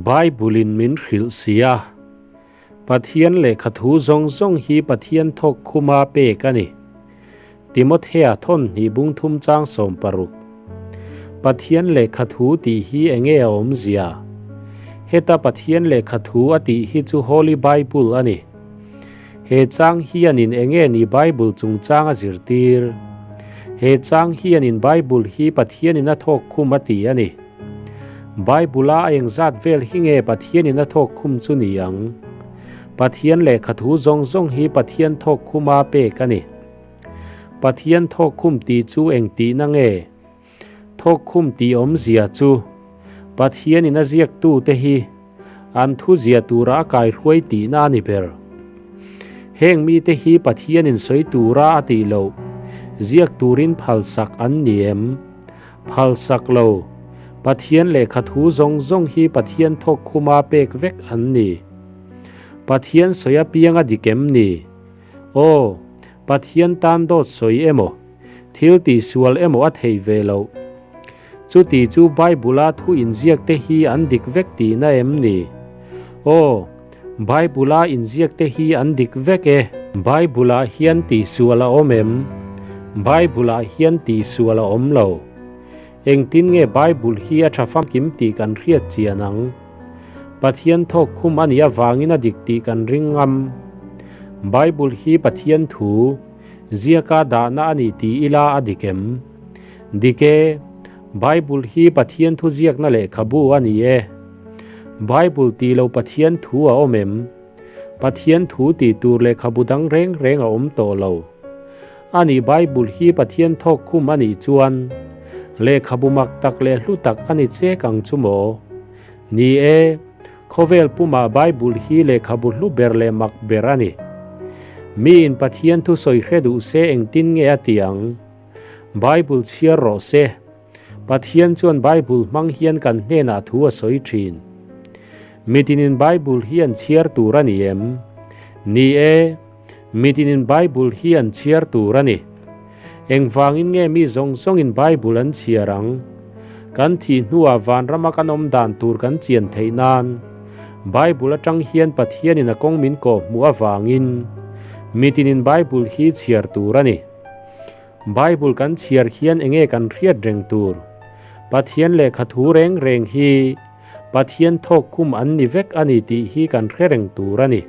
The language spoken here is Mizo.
Bible-in min hrilh si a. Pathian lehkha thu zawng zawng hi Pathian thawk khuma pek a ni. Timothea thawn hnih bung thum chang 16. Pathian lehkha thu tih hi enge a awmzia? Heta Pathian lehkha thu a tih hi chu Holy Bible a ni. He chang hianin enge ni Bible chungchang a zirtir? He chang hianin Bible hi Pathianin a thawk khum a ti a ni. Bible-a a engzat vel hi nge Pathianin a thawk khum chu ni ang? Pathian lehkha thu zawng zawng hi Pathian thawk khuma pek a ni. Pathian thawk khum tih chu eng tihna nge? Thawk khum tih awmzia chu Pathianin a ziaktute hi an thu zia tura a kaihruai tihna a ni ber. Heng mite hi Pathianin sawi tura a tih loh, ziak turin phalsak an ni em? Phalsak lo, Pathian lehkha thu zawng zawng hi Pathian thawk khuma pek vek an ni. Pathian sawi apiang a dik em ni? Aw, Pathian tan dawt sawi emaw, thil tihsual emaw a thei ve loh. Chuti chu Bible-a thu inziakte hi an dik vek tihna em ni? Aw, Bible-a inziakte hi an dik vek e. Bible-ah hian tihsual a awm em? Bible-ah hian tihsual a awm lo. Engtin nge Bible hi a tha famkim tih kan hriat chian ang? Pathian thawk khum a nih avangin a dik tih kan ring ngam. Bible hi Pathian thu, ziaka dahna a ni tih ila a dik em? Dik e, Bible hi Pathian thu ziakna lehkhabu a ni e. Bible tih lo Pathian thu a awm em? Pathian thu tih tur lehkhabu dang reng reng a awm tawh lo. A nih Bible hi Pathian thawk khum a nih chuan lehkhabu mak tak leh hlu tak a ni chek ang chu maw? Ni e, khawvel pumah Bible hi lehkhabu hlu ber leh mak ber a ni. Miin Pathian thu sawi hre duh se engtin nge a ti ang? Bible chhiar rawh se. Pathian chuan Bible hmang hian kan hnenah thu a sawi thin. Mitinin Bible hi an chhiar tur a ni em? Ni e, mitinin Bible hi an chhiar tur a ni. Engvangin nge mi zawng zawngin Bible an chhiar ang? Kan thih hnuah vanrama kan awm dan tur kan chian theih nan Bible atang hian Pathianin a kawng min kawh hmuh avangin mitinin Bible hi chhiar tur a ni. Bible kan chhiar hian enge kan hriat reng tur? Pathian lehkha thu reng reng hi Pathian thawk khum an ni vek a ni tih hi kan hre reng tur a ni.